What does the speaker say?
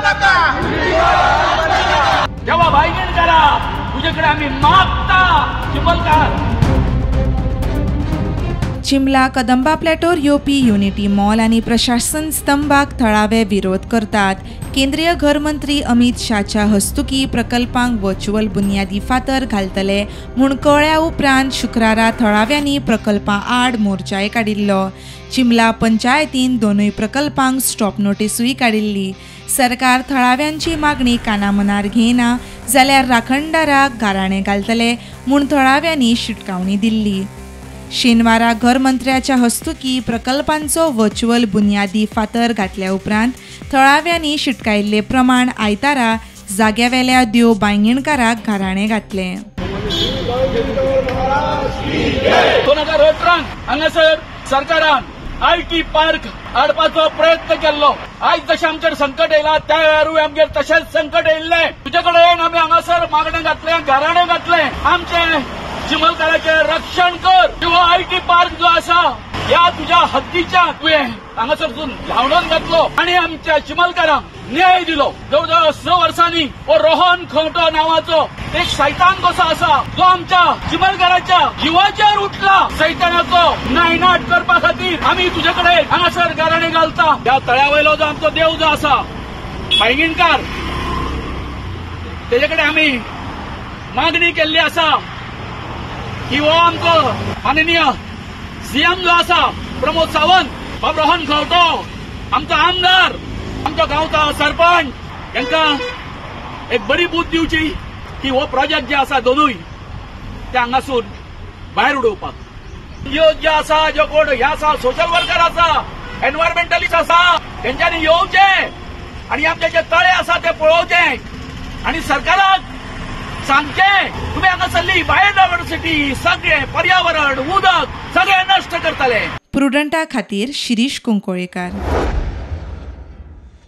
नाका. जेव्हा बायगीण करा तुझ्याकडे आम्ही मागता चिमलकार. चिमला कदंबा प्लॅटोर येवपी युनिटी मॉल आनी प्रशासन स्तंभाक थळावे विरोध करतात. केंद्रीय घरमंत्री अमित शाहच्या हस्तुकी प्रकल्पांक व्हर्च्युअल बुनियादी फातर घालतले म्हूण कळ्ळ्या उपरांत शुक्रारा थळाव्यांनी प्रकल्पां आड मोर्चाय काडिल्लो. चिमला पंचायतीन दोनूय प्रकल्पांक स्टॉप नोटीसूय काडिल्ली. सरकार थळाव्यांची मागणी कानामनार घेयना जाल्यार राखणदाराक गाराणें घालतले म्हूण थळाव्यांनी शिटकावणी दिल्ली. शेनवारा घरमंत्र्याच्या हस्तुकी प्रकल्पांचो व्हर्च्युअल बुनियादी फातर घातल्या उपरांत थळाव्यांनी शिटकायिल्ले प्रमाण आयतारा जाग्यावेल्या देव बांयगीणकाराक गाराणें घातलें. 2018 हांगासर सरकारान IT park हाडपाचो प्रयत्न केल्लो. आयज जशें आमचेर संकट येयला त्या वेळारूय आमगेर तशेंच संकट येयल्लें. तुजे कडेन आमी हांगासर मागणें घातलें, गाराणें घातलें, आमचें चिमलकाराचें रक्षण कर. किंवा IT park जो आसा ह्या तुज्या हद्दीच्या तुवें हांगासर धांवडोवन घातलो आनी आमच्या चिमलकारांक न्याय दिलो. जवळ जवळ 6 वर्सांनी हो रोहन खंवटो नांवाचो एक सैतान कसो आसा जो आमच्या चिमलकाराच्या जिवाचेर उठला. सैतानाचो नायनाट करपा खातीर आमी तुजे कडेन हांगासर गाराणें घालता. ह्या तळ्या वयलो जो आमचो देव जो आसा बांयगीणकार तेजे कडेन आमी मागणी केल्ली आसा की हो आमचो माननीय सीएम जो आसा प्रमोद सावंत, बाब रोहन खंवटो आमचो आमदार, आमचो गांवचो सरपंच हांकां एक बरी बूद दिवची की हो प्रोजेक्ट जे आसा दोनूय ते हांगासून भायर उडोवपाक. एनजीओ जे आसा, जे कोण हे आसा, सोशल वर्कर आसा, एनवायरमेंटलिस्ट आसा, तेंच्यांनी येवचें आनी आमचे जे तळे आसा ते पळोवचे आनी सरकाराक सांगचें तुमी हांगासरली बायोडायवर्सिटी, सगळें पर्यावरण, उदक सगळें नश्ट करतले. प्रुडंटा खातीर शिरीष कुंकोळेकार.